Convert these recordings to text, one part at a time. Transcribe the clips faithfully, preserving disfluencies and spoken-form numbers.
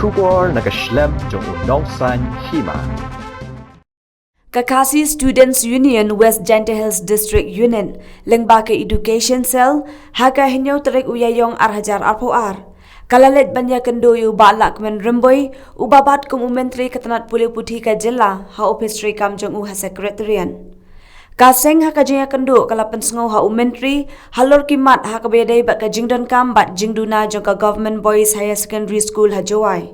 Khubor na ka shlem jong u Nongsaiñ Hima. Ka Khasi Students Union West Jaintia Hills District Unit, lyngba ka Education Cell, ha ka hynñiew tarik u Ïaïong ar hajar arphew ar, ka la leit ban ïakynduh ïa u Bah Lahkmen Rymbui, uba bat kum u Myntri ka tnat pule puthi ka jylla, ha ophis treikam jong u ha Secretariat. Ka seng ha ka jingïakynduh ka la pynsngew ha u Myntri halor ki mat ha kaba ïadei bad ka jingdonkam bad jingduna jong ka Government Boys Higher Secondary School ha Jowai.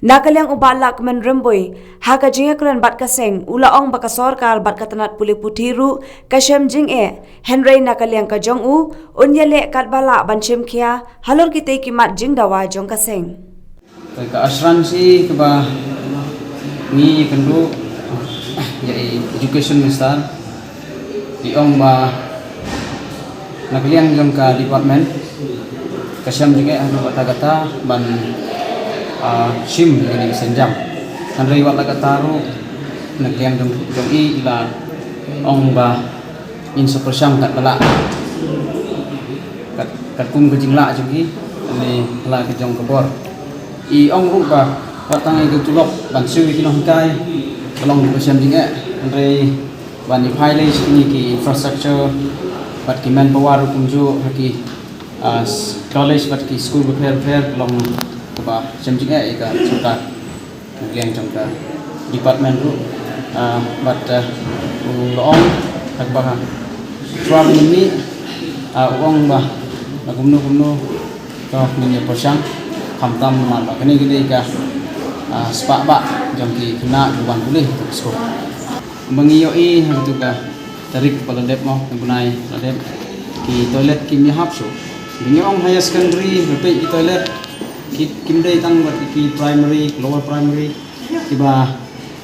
Na ka liang u Bah Lahkmen Rymbui, ha ka jingïakren bad ka seng, u la ong ba ka sorkar bad ka tnat pule puthi ruh ka shem jingeh, hynrei na ka liang ka jong u, un ïaleh katba lah ban shim khia halor kitei ki mat jingdawa jong ka seng. Ka ashran shi kaba ngi ïakynduh ïa i Education Minister, i ong ba na ka liang jong ka department ka shem jingeh ha kata kata ban, ah, shim ïa kane ka sienjam. Hynrei wat la kata ruh na ka liang jong, jong i, i la ong ba ngin sa pyrshang katba lah. Kat, katkum ka jinglah jong i, ne la ka jong ka bor. I ong ruh ba wat tang ïa ka tulop ban siew ïa ki nonghikai ka long kaba shem jingeh, hynrei ban ïa phai lei sha kine ki infrastructure bad ki manpower ruh kumjuh ha ki, ah, s-, college bad ki skul bapher bapher ka long kaba shem jingeh ïa ka sorkar. Ka liang jong ka department ruh, ah, bad, ah, u la ong ha kaba ha. Shuwa mynne, ah, u ong ba la kumno kumno to ngin ïa pyrshang, khamtam namar ba kane ka dei ka, ah, spah bah jong ki khynnah kiba wan pule ha ka skul. Ba ngi ïohi ha katu ka tarik ba la dep mo, ka bnai la dep, ki toilet kim ïahap shuh. Ba ngi ong higher secondary, ba peit ki toilet, ki, kim dei tang bad ki primary, lower primary, kiba,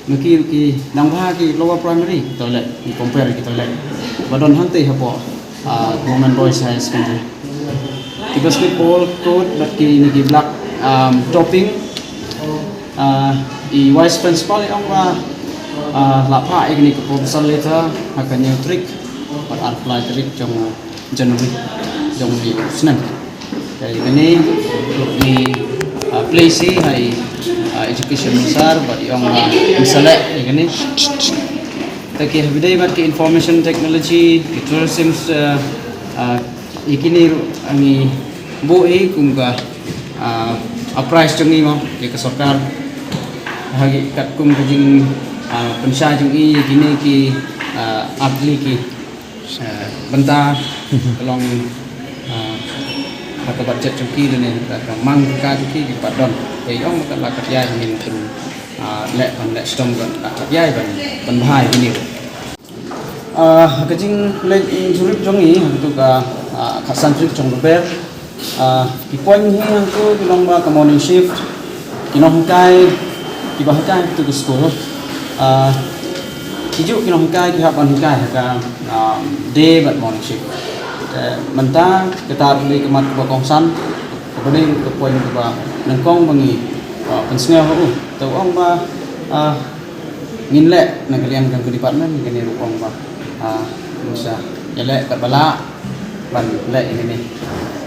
na ki, ki dang bha ki lower primary toilet, ki compare ki toilet ba don hangtei hapoh, ah, Government Boys Higher Secondary. Ki basketball court bad kine ki black, um, topping. Ah, i vice principal i ong ba, ah, la phah ïa kane ka proposal letter ha ka hynñiew tarik bad arphew lai tarik jong January jong une u snem. Te ïa kane ruh ngi, ah, plie shi ha i, ah, Education Minister bad i ong ba ngin sa leh ïa kane. Te ki ha ba dei bad ki information technology, ki tourism, ah, ah, ïa kine ruh ngi buh hi kum ka, ah, uprise jong ngi mo ïa ka sorkar. Ha ki katkum ka jing, ah, pynshai jong i ïa kine ki, ah, ar tylli ki, ah, bynta ka long, ah, ha ka budget jong ki lane ka, ka mang ka jong ki ki pat don. Te i ong ba ka la kat ïai ngin pyn, ah, leh ban leh shitom ban kat ïai ban, ban bha ïa kine ruh. Ah, ka jingleit jurip jong ngi ha katu ka, ah, ka san tarik jong Lber. Ah, ki point hi hangtu ki long ba ka morning shift, ki nonghikai kiba hikai ha katu ka skul. Ah, ki juh ki nonghikai ki hap ban hikai ha ka, ah, day bad morning shift. Te mynta kata ka dei ka mat kaba kongsan, kaba dei ka point kaba nyngkong ba ngi, ah, pynsngew ha u. Te u ong ba, ah, ngin leh na ka liang jong ka department, kane ruh u ong ba, ah, ngin sa ïaleh katba lah ban leh ïa kane.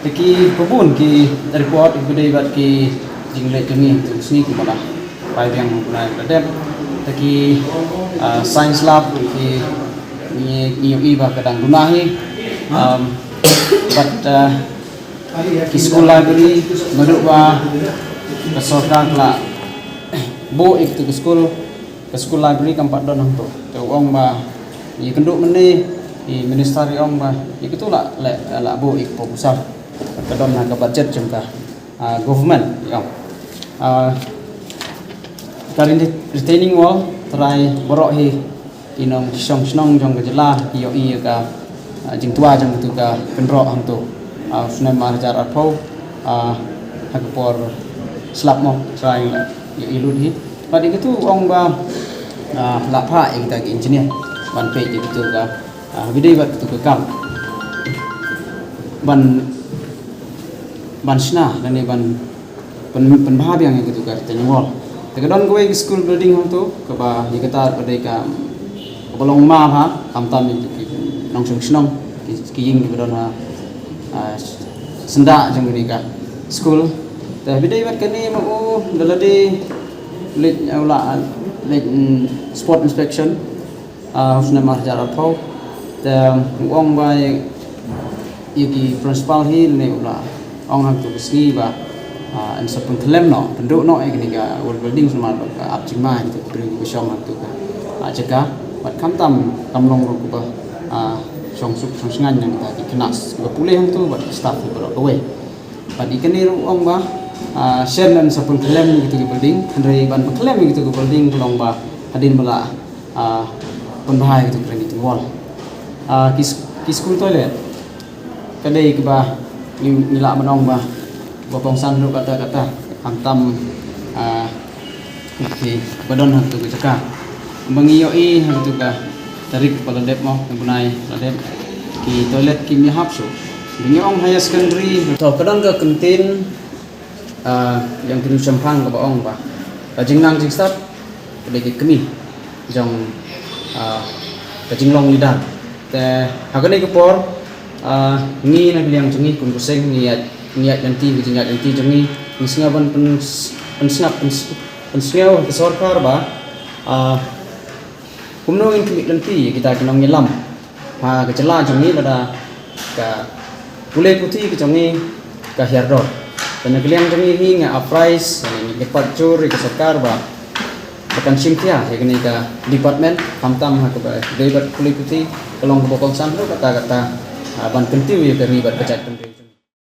Te kiba bun ki report kiba dei bad ki jingleit jong ngi tu sngi kiba la phai biang ha u bnai ba la dep. Te ki, ah, science lab ruh ki ngi, ngi ïohi ba ka dang duna hi. Um, bad, ah, ki school library, naduh ba ka sorkar ka la buh ïa katu ka school, ka school library kam pat don hangtu. Te u ong ba ïa katu mynne i minister i ong ba ïa katu la, la, la buh ïa ka proposal. Ka don ha ka budget jong ka, ah, government i ong. Ah, ka re-, retaining wall, trai baroh hi ki nongshong shnong jong ka jylla ki ïohi ïa ka, ah, jingtwa jong katu ka kynroh hangtu. Ah, snem ar hajar arphew, ah, ha ka por slap mo, trai ïohi lut hi. Bad ïa katu u ong ba, ah, la phah ïa kita ki engineer ban peit ïa katu ka, ah, ba dei bad katu ka kam ban, ban shna lane ban pyn, pynbha biang ïa katu ka retaining wall. Te ka don kawei ka school building hangtu kaba ïa kata ka dei ka, kaba long ma bha, khamtam ïa ki nongshong shnong, ki, ki ïing kiba don ha, ah, syndah jong kane ka school. Te bad dei bad kane ma u da lade leit u la leit sport inspection ha u snem ar hajar arphew. Te u ong ba ïa ki principal hi ne u la ong ha katu ka sngi ba yn sa pynkhlem noh, pynduh noh ïa kane ka world building, sumar ba ka ap jingma ïa kitu ki briew kiba shong ha katu ka jaka. Bad khamtam kam long ruh kiba shong suk shong shngaiñ na kita ki khynnah kiba pule hangtu bad ki staff kiba baroh kawei. Bad ïa kane ruh ong ba shen yn sa pynkhlem ïa kitu ki building, hynrei ban pynkhlem ïa kitu ki building ka long ba hadien ba la pynbha ïa kitu ki Ranityn Wall. Ki school toilet ka dei kaba ngi lah ban ong ba ba kongsan ruh kata kata, khamtam ki ba don ha katu ka jaka. Ba ngi ïohi ha katu ka tarik ba la dep mo, ka bnai la dep, ki toilet kim ïahap shuh. Ba ngi ong higher secondary to ka don ka kyntien ïa kine ki shemphang kaba ong ba ka jingnang jingstad ka dei ka kmie jong ka jinglong leader. Te ha kane ka por ngi na ka liang jong ngi kum ka seng ngi ïaid, ngi ïaid lynti, ka jingïaid lynti jong ngi ngi sngewbha ban pynsngap pynsngew ha ka sorkar ba kumno ngin khmih lynti ïa kita ki nongïalam ha ka jylla jong ngi lada ka pule puthi ka jong ngi ka hiar dor. Te na ka liang jong ngi hi nga ap rai, ngi kyrpad jur ïa ka sorkar ba ba kan shim khia ïa kane ka department, khamtam ha kaba dei bad pule puthi, ka long kaba kongsan ruh kata kata ban kyntiew ïa ka ri bad ka jaitbynriew.